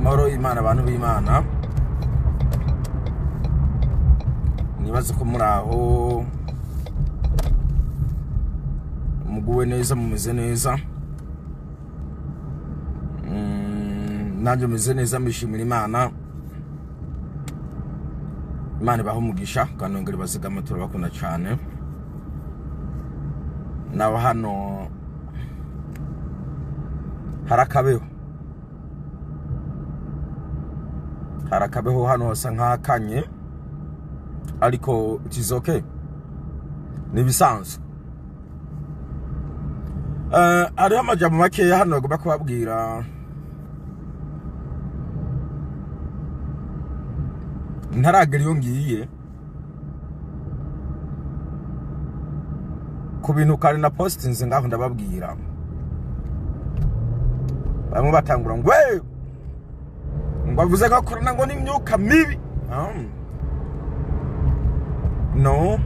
Amahoro y'Imana, abantu b'Imana, nibaze ko muri aho muguwe neza, mumeze neza. Nanjye meze neza, mbishimira Imana. Imana ibahe umugisha kandi yongere ibazigame, turabakunda cyane. Naho hano harakabeho, harakabeho hano hasa nk'ahakanye, ariko it is okay, ni ibisanzwe. Hariho amajambo makeya hano bagomba kubabwira ntaragera iyo ngiye ku bintu kare na postinze ngaho ndababwira. Bamwe batangura ngo we ngo avuze ko corona ngo n'imyuka mibi. No,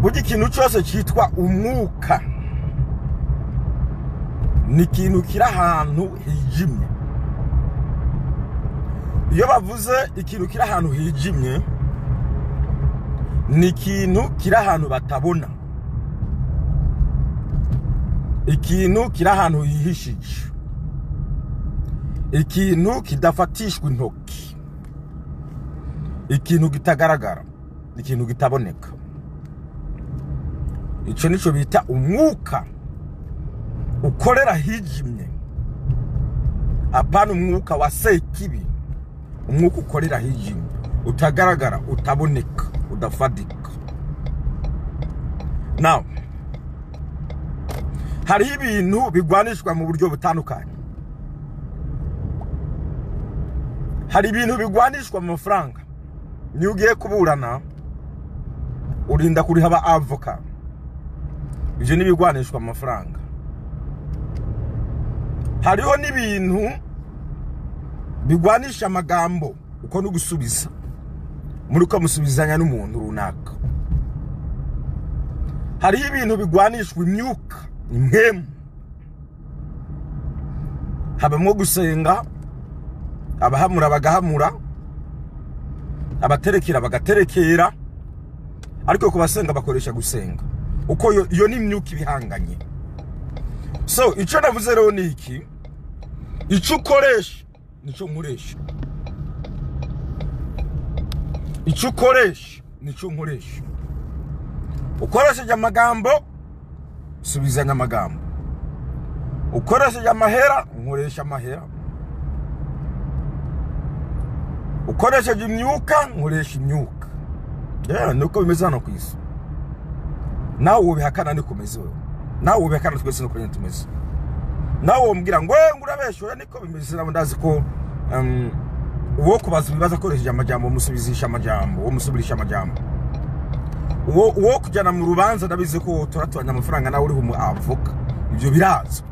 burya ikintu cyose cyitwa umwuka ni ikintu kiri ahantu hijimye. Iyo bavuze ikintu kiri ahantu hijimye, ni ikintu kiri ahantu batabona, ikintu kiri ahantu hihishije, ikintu kidafatishwa intoki, ikintu kitagaragara, ikintu kitaboneka. Ico nico bita umwuka ukorera hijimye. Apana umwuka wa sekibi, umwuka ukorera hijimye, utagaragara, utaboneka, udafadika. Now, hariho ibintu bigwanishwa mu buryo butandukanye. Hari ibintu bigwanishwa mu mafaranga. Niyo ugiye kuburana urinda kuriha aba avoka, ivyo nibigwanishwa mu mafaranga. Hariho n'ibintu bigwanisha amagambo, uko no gusubiza muri ko musubizanya n'umuntu runaka. Hariho ibintu bigwanishwa imyuka, impwemu, habamwo gusenga, abahamura bagahamura, abaterekera bagaterekera, ariko ku basenga bakoresha gusenga, uko iyo ni imyuka ibihanganye. So ico navuze rero ni iki: ico ukoresha nico nkoresha, ico ukoresha nico nkoresha. Ukoresheje amagambo, subizanya amagambo. Ukoresheje amahera, nkoresha amahera. Ukoresheje imyuka, nkoresha imyuka. Yeah, nuko bimeze hano ku isi. Nawe ubihakana niko bimeze wewe, nawe ubihakana, twese nuko nyine tumeze. Nawe wombwira ngo ngo urabesha, niko bimeze. Nabo ndazi ko uwo kubaza ibibazo akoresheje amajambo musubizisha amajambo, uwo musubirisha amajambo, uwo kujyana mu rubanza ndabizi ko turaturanya amafaranga, nawe uriho umu avoka, ibyo birazwi.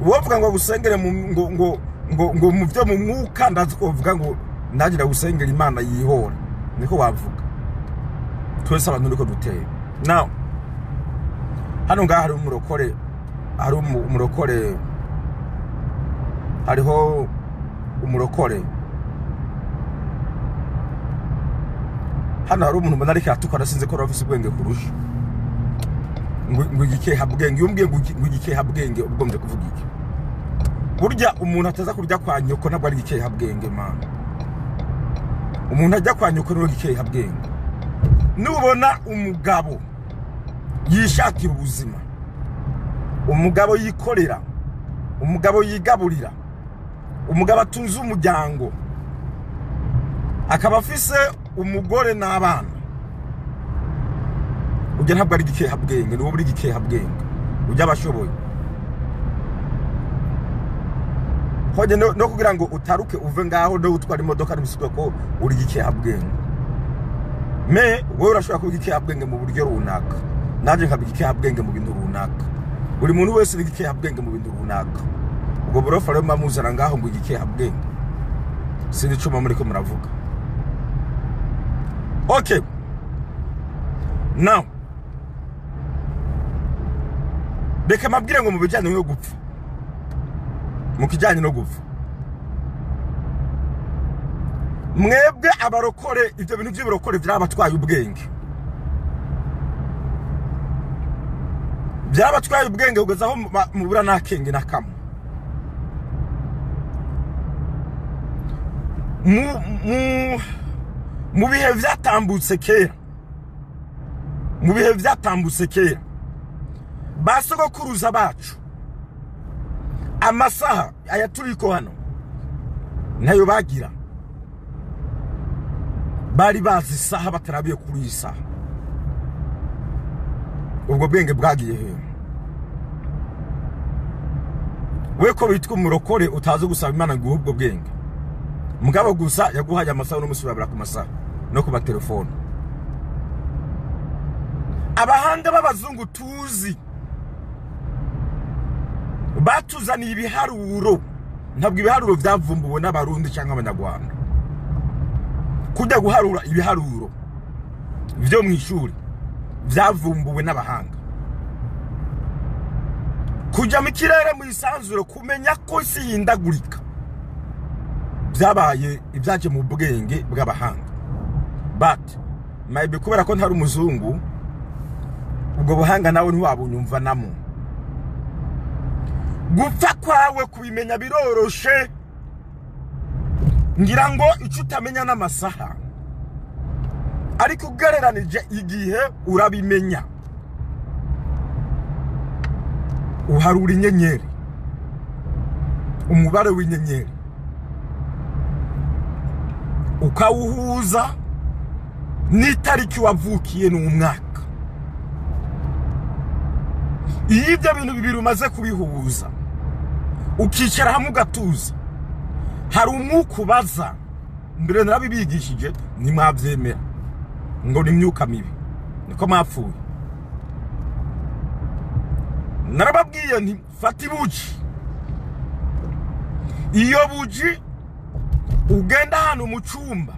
Uwo vuga ngo gusengere ngo ngo ngo ngo mu byo mu mwuka, ndazi ko uvuga ngo nanjye ndagusengera Imana yihora, niko wavuga. Twese abantu niko duteye. Now hano ngaha hari umurokore, hari umurokore, hariho umurokore hano. Hari umuntu mbona ariko aratukana, sinzi ko afise ubwenge kurusha ngo igikeha bwenge. Iyo umbwiye ngo igikeha bwenge, ugombye kuvuga iki? Burya umuntu ataza kurya kwa nyoko ntabwo ari igikeha bwenge, man. Umuntu ajya kwa nyoko niwe gikeha bwenge. Nubona umugabo yishakira ubuzima, umugabo yikorera, umugabo yigaburira, umugabo atunze umuryango, akaba afise umugore n'abana, ujya ntabwo ari igikeha bwenge, niwo uri igikeha bwenge. Ujya abashoboye hoje no kugira ngo utaruke uve ngaho no gutwara imodoka n'ibisuko ko uri igikeha bwenge. Me wowe urashobora kuba igikeha bwenge mu buryo runaka, nanjye nkaba igikeha bwenge mu bintu runaka. Buri muntu wese ni igikeha bwenge mu bintu runaka. Ubwo burofa rero muzana ngaho ngo igikeha bwenge, sinzi icuma muri ko muravuga. Okay, now reka mabwire ngo mu bijyanye no gupfa, Mu kijyanye no gupfa, mwebwe abarokore, ibyo bintu by'ibirokore byarabatwaye ubwenge, byarabatwaye ubwenge kugeza aho mubura n'akenge na kamwe. Mu bihe vyatambutse kera, mu bihe vyatambutse kera, ba sogokuruza bacu amasaha aya turiko hano ntayo bagira. Bari bazi isaha batarabiye kuri iyi saha. Ubwo bwenge bwagiye hehe? We ko witwa umurokore utazi gusaba Imana ngo ubwo bwenge, mugabo gusa yaguhaye amasaha no musubira ku masaha no ku matelefone. Abahanga b'abazungu tuzi batuzaniye ibiharuro. Ntabwo ibiharuro byavumbuwe n'Abarundi cyangwa Abanyarwanda. Kujya guharura ibiharuro byo mu ishuri byavumbuwe n'abahanga. Kujya mu kirere mu isanzure kumenya ko isi yindagurika byabaye ibyaje mu bwenge bw'abahanga. But maybe kubera ko ntari umuzungu, ubwo buhanga nawe ntiwabunyumva namo. Gupfa kwawe kubimenya biroroshe. Ngira ngo icyo utamenya n'amasaha, ariko ugereranije igihe urabimenya. Uharura inyenyeri, umubare w'inyenyeri ukawuhuza n'itariki wavukiye n'umwaka. Iyo ibyo bintu bibiri umaze kubihuza, ukicara hamwe ugatuza, hari umwuka ubaza. Mbere narabibigishije ntimwabyemera ngo ni imyuka mibi, niko mwapfuye. Narababwiye nti fata ibuji, iyo buji ugenda ahantu mu cyumba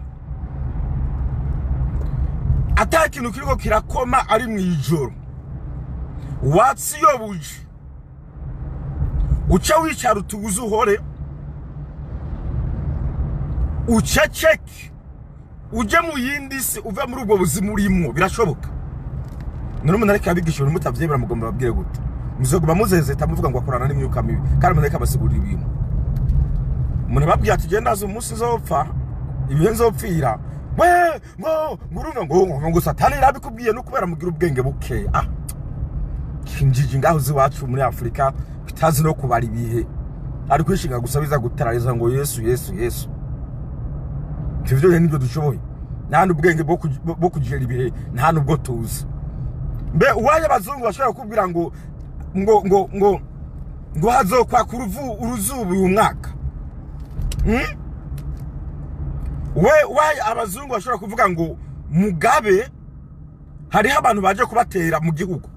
ata kintu kiriko kirakoma, ari mu ijoro, watsi iyo buji uca wicara utubuze, uhore uceceke, uje mu yindi si, uve muri ubwo buzima urimo. Birashoboka. None umuntu ariko abigisha ibintu mutavyemera, mugomba babwire gute? Muzoguma muzezeta muvuga ngo akorana n'imyuka mibi, kandi umuntu ariko abasigurira ibintu. Umuntu ababwiye ati genda azi umunsi nzopfa, ibihe nzopfira, we ngo ngurumva ngo Satani yarabikubwiye. No kubera mugira ubwenge buke, ah injiji ngaho ziwacu muri Afurika bitazi no kubara ibihe, ari kwishinga gusa biza gutarariza ngo Yesu Yesu Yesu. Ivyo rero nibyo dushoboye. Nta n'ubwenge bwo kugera ibihe, nta n'ubwo tuzi. Mbe uwaye abazungu bashobora kukubwira ngo hazokwaka uruzuba uyu mwaka? We waye abazungu bashobora kuvuga ngo Mugabe hariho abantu baje kubatera mu gihugu?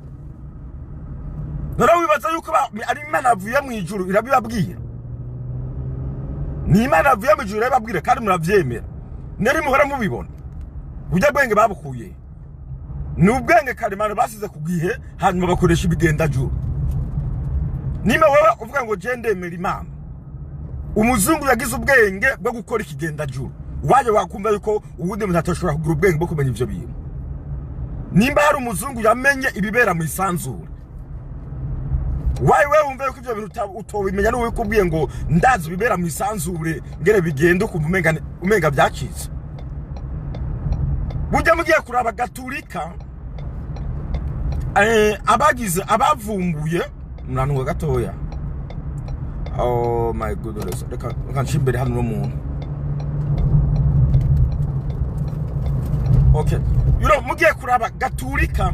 None wibaza yuko ari Imana avuye mu ijuru irabibabwira? Ni Imana avuye mu ijuru irabibabwira, kandi muravyemera, nari muhora mubibona. Burya bwenge babukuye ni ubwenge karemano basize ku gihe, hanyuma bakoresha ibigendajuru. Nimba wewe uvuga ngo je ndemera Imana, umuzungu yagize ubwenge bwo gukora ikigendajuru, waje wakumva yuko uwundi muntu atashobora kugira ubwenge bwo kumenya ivyo bintu? Nimba hari umuzungu yamenye ibibera mu isanzure, wayi wewe wumva yuko ivyo bintu utobimenya? N'uwe kubwiye ngo ndazi ibibera mu isanzure ngere bigenda, ukumva umenga byacitse. Burya mugiye kuraba gaturika, abagize abavumbuye murantunga gatoya. Oh my goodness, reka nshimbere hano no muntu. Okay, mugiye kuraba gaturika,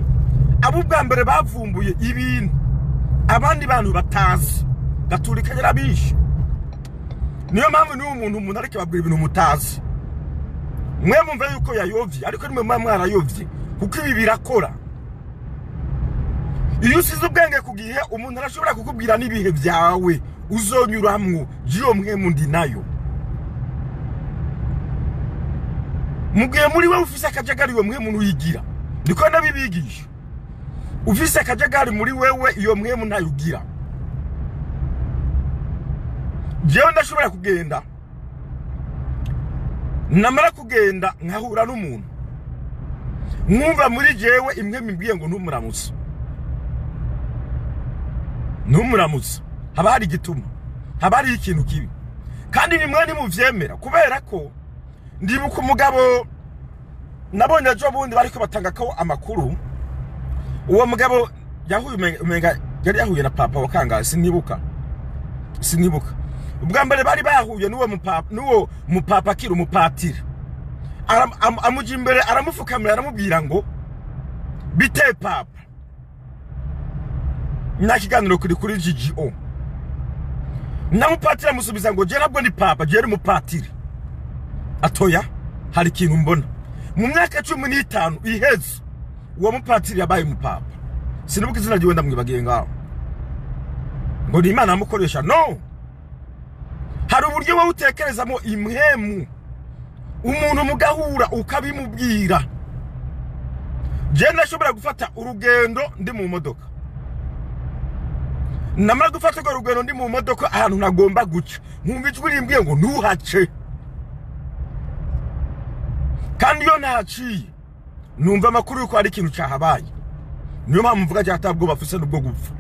abo ubwa mbere bavumbuye ibintu abandi bantu batazi, gaturika yarabishe. Niyo mpamvu niba umuntu ariko babwira ibintu mutazi, mwe mumva yuko yayovye, ariko nimwe muba mwarayovye, kuko ibi birakora. Iyo usize ubwenge ku gihe, umuntu arashobora kukubwira n'ibihe byawe uzonyuramwo. Jiyo mwe mundi nayo mugihe muri we ufise akajagari, we mwe muntu uyigira, niko nabibigisha. Ufise akajagari muri wewe, iyo mwemu ntayugira. Jewe ndashobora kugenda, namara kugenda nkahura n'umuntu, nkumva muri jewe imwe mimbwiye ngo ntumuramutse, ntumuramutse. Haba hari igituma, haba hari ikintu kibi, kandi nimwe nimuvyemera. Kubera ko ndibuka umugabo nabonye ejo bundi bariko batanga ko amakuru. Uwo mugabo yahuye, umenga yari yahuye na papa wa kangahe, sinibuka. Ubwa mbere bari bahuye n'uwo mupapa, n'uwo mupapa akiri umupatiri, amuja imbere, aramufukamira, aramubwira ngo bite papa. Nta kiganiro kuri GGO na mupatiri amusubiza ngo je nabwo ni papa, je umupatiri. Atoya, hari ikintu mbona. Mu myaka 15 iheze uwo mupatiri yabaye umupapa. Sinibuka izina ryiwe, ndamwibagiye ngaho. Ngo ni Imana amukoresha? No, hari uburyo wowe utekerezamo impwemu, umuntu mugahura ukabimubwira. Je ndashobora gufata urugendo ndi mu modoka, namara gufata urwo rugendo ndi mu modoka, ahantu ntagomba guca, nkumva ijwi rimbwiye ngo ntuhace. Kandi iyo ntahaciye numva amakuru yuko hari ikintu cyahabaye. Niyo mpamvu mvuga ko atabwoba afise n'ubwo gupfa.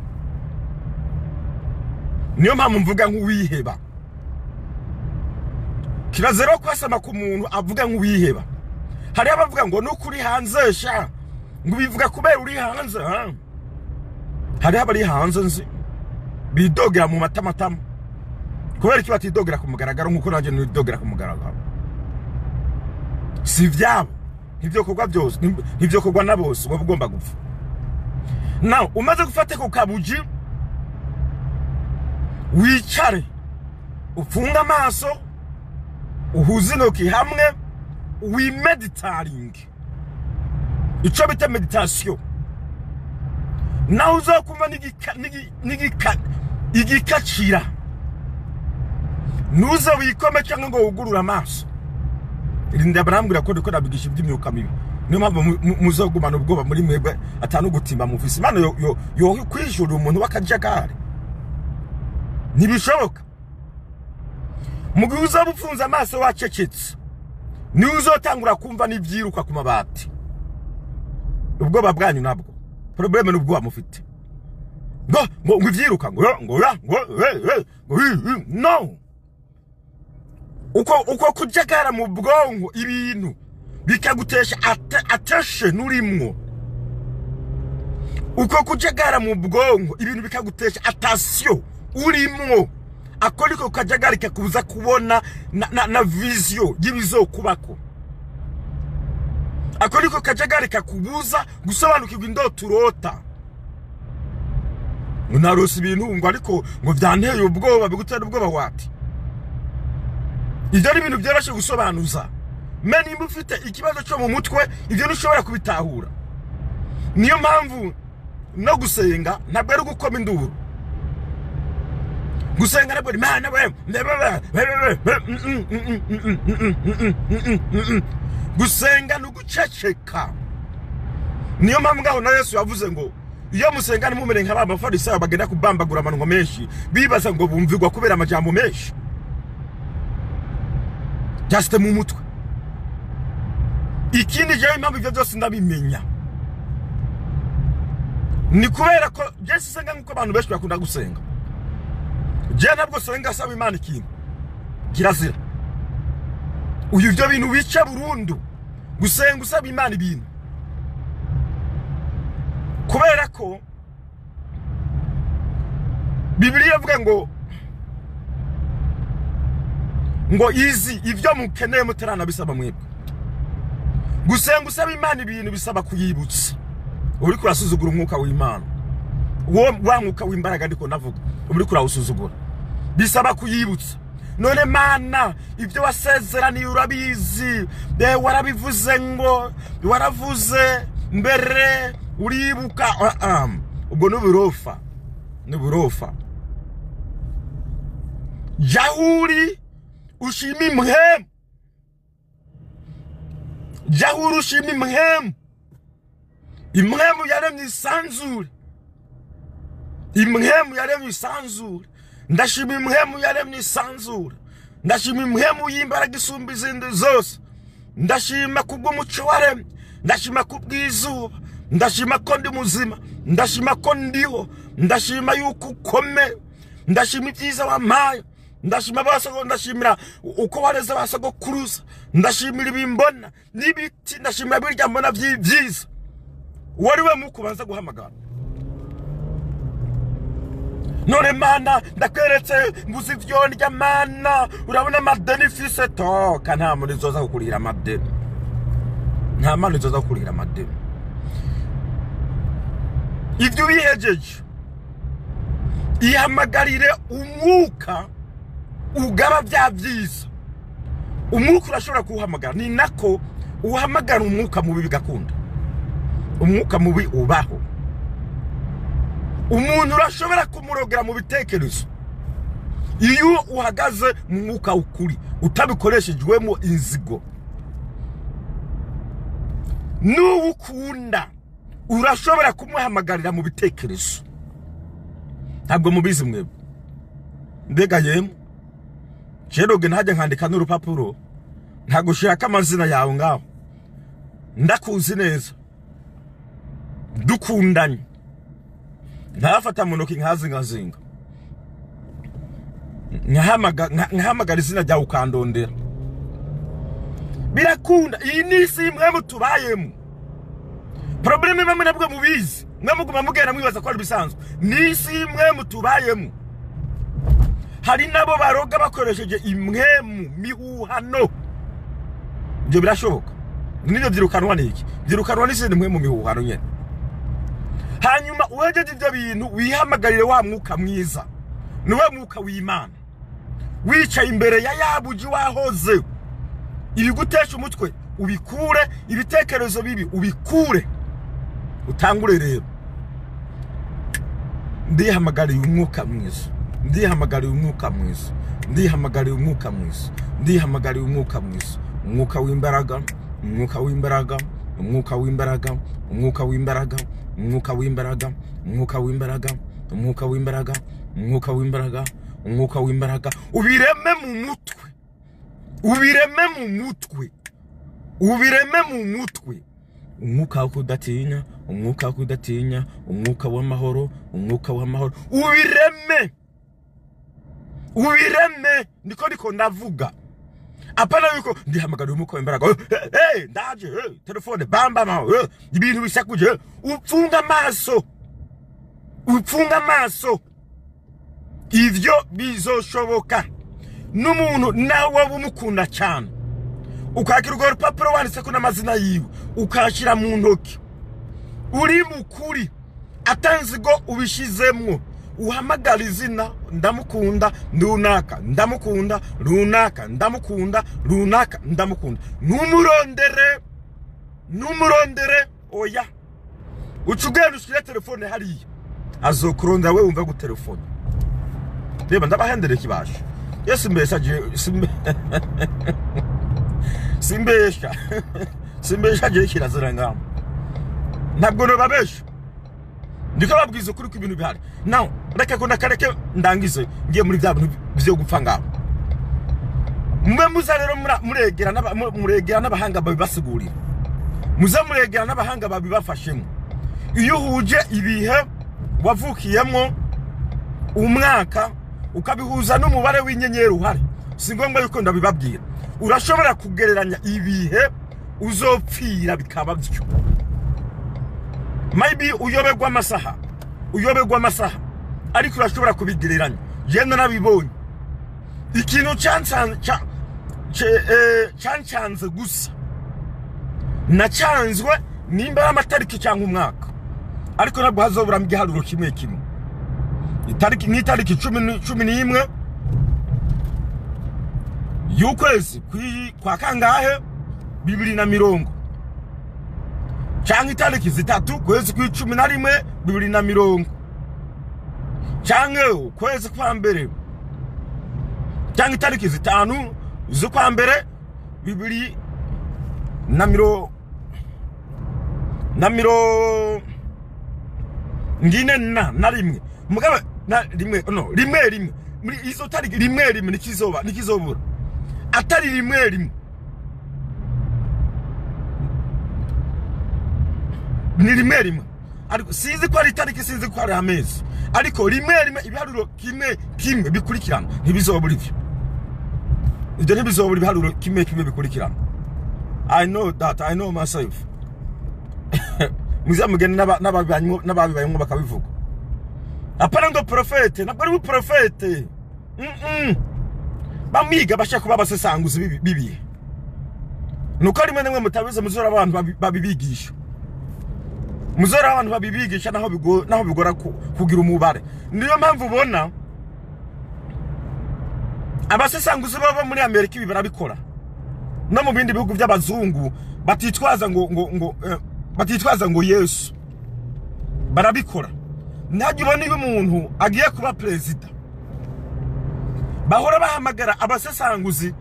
Niyo mpamvu mvuga nk'uwiheba. Kirazira kwasama ku muntu avuga nk'uwiheba. Hariho abavuga ngo nuko uri hanze sha, ngo ubivuga kubera uri hanze, ha? Hariho abari hanze nzi bidogera mu matamatama. Kubera iki batidogera ku mugaragaro nk'uko nanjye nidogera ku mugaragaro? Si ivyabo, ntivyokorwa byose, ntivyokorwa na bose. Uba ugomba gupfa nawe umaze gufata ku kabuji. Wicare, ufunge amaso, uhuze intoki hamwe, wimeditaringe, ico bita méditation. Nawe uzokumva igikacira, ntuze wikome cyangwa ngo wugurure amaso. Rinda barambwira ko ndiko ndabigisha iby'imyuka mibi. Niyo mpamvu muzogumana ubwoba muri mwebwe, atanu gutimba mufise. Imana yo kwishura umuntu w'akajagari ntibishoboka. Mu gihe uzaba ufunze amaso wacecetse, niwe uzotangura kumva n'ibyiruka ku mabati. Ubwoba bwanyu nabwo, problème n'ubwoba mufite ngo ivyiruka, ngo yo, ngo ya, ngo ngo hi, hi. No uko kujagara mu bwonko, ibintu bikagutesha attention urimwo. Uko kujagara mu bwonko, ibintu bikagutesha attention urimwo, ako niko kajagari kakubuza kubona na vision y'ibizokubako. Ako niko kajagari kakubuza gusobanukirwa indoto urota. Ngo narose ibintu, ngo ariko ngo vyanteye ubwoba. Bigutera ubwoba wati? Ibyo ni ibintu byoroshye gusobanuza. Me nimba ufite ikibazo cyo mu mutwe, ibyo ntushobora kubitahura. Niyo mpamvu no gusenga ntabwo ari ugukoma induru. Gusenga ntabwo ari Imana we. Gusenga ni uguceceka. Niyo mpamvu ngaho na Yesu yavuze ngo iyo musenga ntimumere nka ba bafarisayo bagenda kubambagura amanwa menshi, bibaza ngo bumvirwa kubera amajambo menshi. Just mu mutwe. Ikindi, jewe impamvu ibyo byose ndabimenya ni kubera ko je senga nk'uko abantu benshi bakunda gusenga. Je ntabwo senga asaba Imana ikintu. Kirazira uyu, ibyo bintu bica burundu, gusenga usaba Imana ibintu, kubera ko Bibiliya ivuga ngo izi ibyo mukeneye mutaranabisaba mwebwe. Gusenga usaba Imana ibintu bisaba kuyibutsa, uriko urasuzugura umwuka w'Imana. Uwo wa mwuka w'imbaraga ndiko ndavuga, uriko urawusuzugura. Bisaba kuyibutsa: none Mana, ibyo wasezeraniye urabizi, warabivuze, ngo waravuze mbere, uribuka? Ubwo n'uburofa, n'uburofa. Jya uri ushima impwemu, jya uri ushima impwemu. Impwemu yaremye isanzure, impwemu yaremye isanzure. Ndashima impwemu yaremye isanzure. Ndashima impwemu y'imbaraga isumba izindi zose. Ndashima kubw'umuco waremye. Ndashima kubw'izuba. Ndashima ko ndi muzima. Ndashima ko ndiho. Ndashima yuko ukomeye. Ndashima ibyiza wampaye. Ndashima basogo, ndashimira uko wareze basogokuruza. Ndashimira ibimbona n'ibiti, ndashimira birya mbona by'ibyiza. Wari we mukubanza guhamagara. None Mana ndakweretse mbuze ivyo ndya Mana, urabona amadeni mfise. Toka, nta muntu izoza kukurihira amadeni, nta mana izoza kukurihira amadeni. Ibyo ubihejeje, ihamagarire umwuka ugaba bya byiza. Umwuka urashobora kuwuhamagara, ni nako uhamagara umwuka mubi bigakunda. Umwuka mubi ubaho. Umuntu urashobora kumurogera mu bitekerezo iyo uhagaze mu mwuka ukuri utabikoreshejwemo inzigo. N'uwo ukunda urashobora kumuhamagarira mu bitekerezo. Ntabwo mubizi mwebwe. Mbega yemwe, jeroge ntajya nkandika n'urupapuro ntagushirako amazina yawe ngaho, ndakuzi neza, dukundanye, ntafata mu ntoki nkazingazinga, nkahamagara izina ryawe ukandondera. Birakunda. Iyi ni isi imwe tubayemo. Problème bamwe nabwo mubizi, mwe muguma mugenda mwibaza ko ari bisanzwe. Ni isi imwe tubayemo. Hari nabo baroga bakoresheje imwemu mihuhano. Ibyo birashoboka. Nibyo byirukanwa n'iki? Byirukanwa n'izindi mwemu mihuhano nyene. Hanyuma uhejeje ibyo bintu, wihamagarire wa mwuka mwiza, niwe mwuka w'Imana. Wicaye imbere ya yabuji wahoze, ibigutesha umutwe ubikure, ibitekerezo bibi ubikure, utangure rero. Ndihamagariye umwuka mwiza, ndihamagariye umwuka mwiza, ndihamagariye umwuka mwiza, ndihamagariye umwuka mwiza, umwuka w'imbaraga, umwuka w'imbaraga, umwuka w'imbaraga, umwuka w'imbaraga, umwuka w'imbaraga, umwuka w'imbaraga, umwuka w'imbaraga, umwuka w'imbaraga, umwuka w'imbaraga. Ubireme mu mutwe, ubireme mu mutwe, ubireme mu mutwe. Umwuka wo kudatinya, umwuka wo kudatinya, umwuka w'amahoro, umwuka w'amahoro. Ubireme, ubireme. Niko ndavuga. Apana yuko ndihamagara umwuka w'imbaraga, hey, ndaje, hey, telefone bamba ma, hey, ibintu bisakuje. Upfunga amaso, upfunga amaso. Ivyo bizoshoboka. N'umuntu nawe wumukunda cyane, ukakira urwo rupapuro wanditseko n'amazina yiwe, ukashyira mu ntoki, uri mukuri atanzigo ubishizemwo, uhamagara izina, ndamukunda runaka, ndamukunda runaka, ndamukunda runaka, ndamukunda. Numurondere, numurondere, oya. Uca ugenda ushire telefone hariya, azokurondera we wumva gutelefone. Reba ndabahendere kibasha. Yesu mbesha je simbesha simbesha je kirazira ngaho. Ntabwo nobabesha. Ndiko babwiza ukuri ko ibintu bihari. Now reka ko nakareke ndangize ngiye muri bya bintu byo gupfa ngaho. Mwe muza rero muregera muregera n'abahanga babibasigurira. Muza muregera n'abahanga babibafashemo. Iyo uhuje ibihe wavukiyemo umwaka ukabihuza n'umubare w'inyenyeri uhari, si ngombwa yuko ndabibabwira. Urashobora kugereranya ibihe uzopfira bikaba byo. Maybe uyoberwa amasaha, uyoberwa amasaha, ariko urashobora kubigereranya. Jewe narabibonye. Ikintu cyancanze gusa, nacanzwe nimba ari amatariki cyangwa umwaka, ariko ntabwo hazobura mu giharuro kimwe kimwe. Itariki ni itariki 11 y'ukwezi kwa kangahe 2020, cyangwa itariki 3 kwezi kwa 11 2020, cyangwa ukwezi kwa mbere, cyangwa itariki 5 z'ukwa mbere bibiri na miro ngine na rimwe. Mugabo na rimwe, no, rimwe rimwe. Muri izo tariki rimwe rimwe nikizoba, nikizobura atari rimwe rimwe, ni rimwe rimwe, ariko sinzi ko ari itariki, sinzi ko ari amezi, ariko rimwe rimwe ibiharuro kimwe kimwe bikurikirana ntibizobura ivyo. Ibyo ntibizobura ibiharuro kimwe kimwe bikurikirana. I know that, I know myself. Muze mugende n'ababibayemwo bakabivuga. Apana ngo profete, ntabwo ari ubuprofete. Bamiga bashaka kuba abasesanguzi b'ibihe. Nuko rimwe na rimwe mutabizi, muzora abantu babibigisha, muzora abantu babibigisha, naho bigora kugira umubare. Niyo mpamvu ubona abasesanguzi baba muri Amerika ibi barabikora, no mu bindi bihugu by'abazungu batitwaza ngo batitwaza ngo Yesu, barabikora. Ntajya ubona iyo umuntu agiye kuba perezida bahora bahamagara abasesanguzi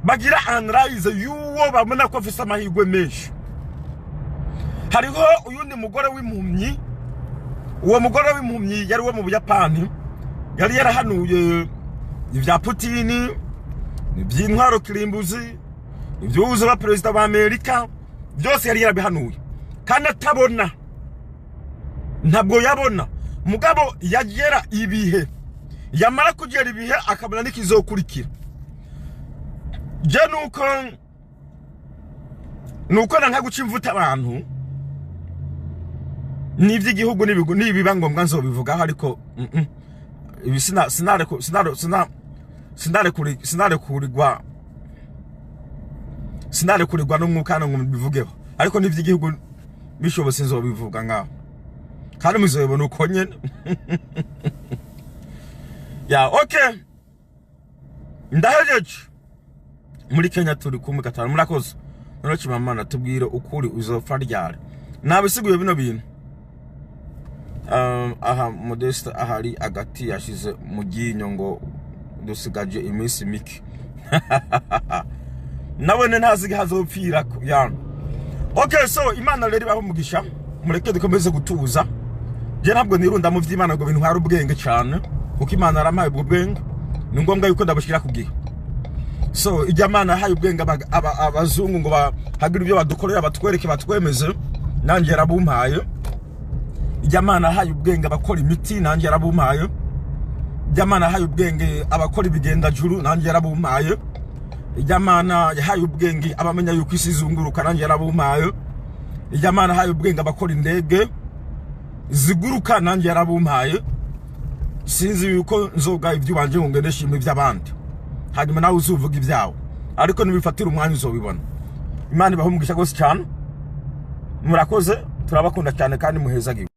bagira analyse y'uwo babona ko afise amahirwe menshi. Hariho uyundi mugore w'impumyi. Uwo mugore w'impumyi yari uwo mu Buyapani, yari yarahanuye ibya Putini, iby'intwaro kirimbuzi, iby'uza perezida wa Amerika, byose yari yarabihanuye kandi atabona. Ntabwo yabona, mugabo yagera ibihe, yamara kugera ibihe akabona n'ikizokurikira. Je nuko nanka guca imvuta abantu n'iby'igihugu nibiba ngombwa nzobivugaho, ariko ibi sina sinareku sinare sina sinarekuri sinarekurirwa sinarekurirwa n'umwuka hano ngo mbivugeho, ariko n'iby'igihugu bishobotse nzobivuga ngaho kandi muzobibona uko nyene. Ya, okay, ndahejeje. Muri Kenya turi kumwe gatanu. Murakoze. None Chimamanda, tubwire ukuri, uzopfa ryari? Nabisiguye bino bintu. Aha Modeste ahari agati yashize mu ryinyo ngo dusigaje iminsi mike, nabone ntazi hazopfira ya. Okay, so Imana rero ibaho umugisha. Mureke dukomeze gutuza. Je ntabwo nirunda mu vy'Imana ngo bintware ubwenge cyane, kuko Imana yarampaye ubwo bwenge, ni ngombwa yuko ndabushyira ku gihe. So ijya Mana yahaye ubwenge abazungu ngo bahagire ibyo badukorera, batwereke, batwemeze, nanjye yarabumpaye. Ijya Mana yahaye ubwenge abakora imiti, nanjye yarabumpaye. Ijya Mana yahaye ubwenge abakora ibigendajuru, nanjye yarabumpaye. Ijya Mana yahaye ubwenge abamenya yuko isi izunguruka, nanjye yarabumpaye. Ijya Mana yahaye ubwenge abakora indege ziguruka, nanjye yarabumpaye. Sinzi yuko nzoga iby'iwanje ngo ngende shima iby'abandi, hanyuma nawe uzuvuga ibyawe, ariko nibifatira umwanya uzobibona. Imana ibahe umugisha rwose cyane. Murakoze, turabakunda cyane kandi muhezagiwe.